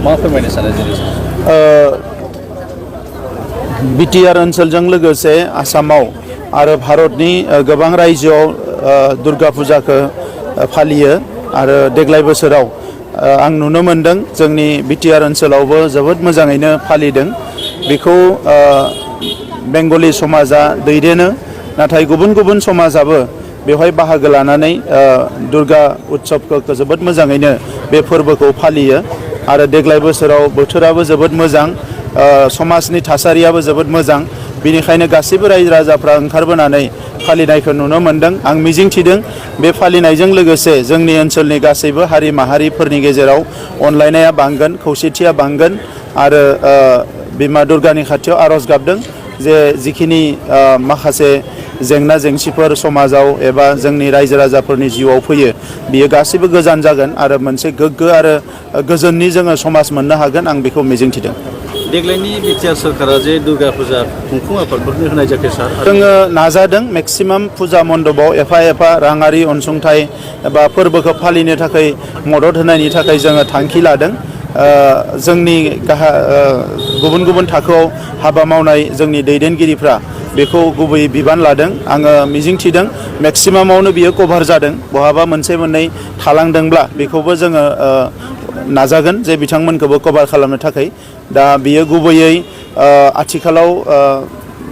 मा फोरमायनो सानो जेरै बिटिआर ओनसोलजों लोगोसे आसामाव आरो भारतनि गोबां रायजोआव दुर्गा फुजाखौ फालियो आरो देग्लाय बोसोराव आं नुनो मोनदों जोंनि बिटिआर ओनसोलावबो जोबोद मोजाङैनो फालिदों बेखौ बेंगलि समाजा दैदेनो नाथाय गुबुन गुबुन समाजाबो बेवहाय बाहागो लानानै दुर्गा उत्सबखौ जोबोद मोजाङैनो बे फोरबोखौ फालियो आरो देग्लाय बोसोराव बोथोराबो जोबोद मोजां समाजनि थासारियाबो जोबोद मोजां बेनिखायनो गासैबो रायजो राजाफ्रा ओंखारबोनानै फालिनायखौ नुनो मोनदों आं मिजिंथिदों बे फालिनायजों लोगोसे जोंनि ओनसोलनि गासैबो हारि माहारिफोरनि गेजेराव अनलायनाया बांगोन खौसेथिया बांगोन आरो बिमा दुर्गानि खाथियाव आरज गाबदों जे जिखिनि माखासे जेंना जेंसिफोर समाजाव एबा जोंनि रायजो राजाफोरनि जिउआव फैयो बियो गासैबो गोजान जागोन आरो मोनसे गोग्गो आरो गोजोननि जोङो समाज मोननो हागोन आं बेखौ मिजिंथिदों देग्लायनि बिटिआर सरकारा जे दुर्गा फुजा खुंफुं आफादफोरनि होनाय जाफुंसार जोङो नाजादों मेक्सिमाम फुजा मण्डपाव एफा राङारि अनसुंथाइ एबा फोरबोखौ फालिनो थाखाय मदद होनायनि थाखाय जोङो थांखि लादों जोंनि गुबुन गुबुन थाखोआव हाबा मावनाय जोंनि दैदेनगिरिफ्रा बेखौ गुबै बिबान लादों आङो मिजिंथिदों मेक्सिमामावनो बियो कभार जादों बहाबा मोनसे मोननै थालांदोंब्ला बेखौबो जोङो नाजागोन जे बिथांमोनखौबो कभार खालामनो थाखाय दा बियो गुबैयै आथिखालाव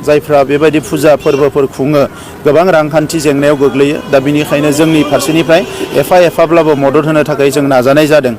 जायफ्रा बेबायदि फुजा फोरबोफोर खुङो गोबां रांखान्थि जेंनायाव गोग्लैयो दा बिनिखायनो जोंनि फारसेनिफ्राय एफाब्लाबो मदद होनो थाखाय जों नाजानाय जादों